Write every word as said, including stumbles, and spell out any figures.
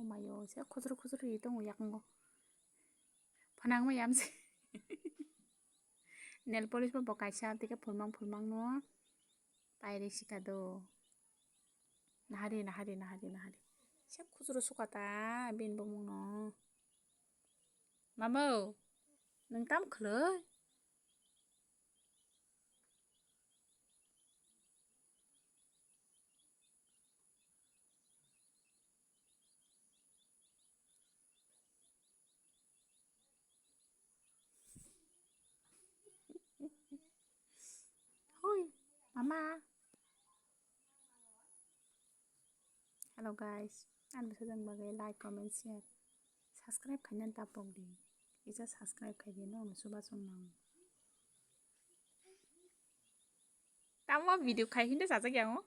Mayo se khujru khujru ri tongo yakungo. Phanang ma yam se. Nail polish bo bo kaisa tike phulmang phulmang no. Pairi sika do. Nahari, nahari, nahari, nahari. Se khujru sukata bin bumung no. Mamo, nwng tam khwlwi? Hui, mama. Hello guys, ani bwsajwk bagwi like, comment, share, subscribe khainani tapok di. Kisa subscribe khai di, nokno chubachu nango. Tamo video khai hinde sajak yango.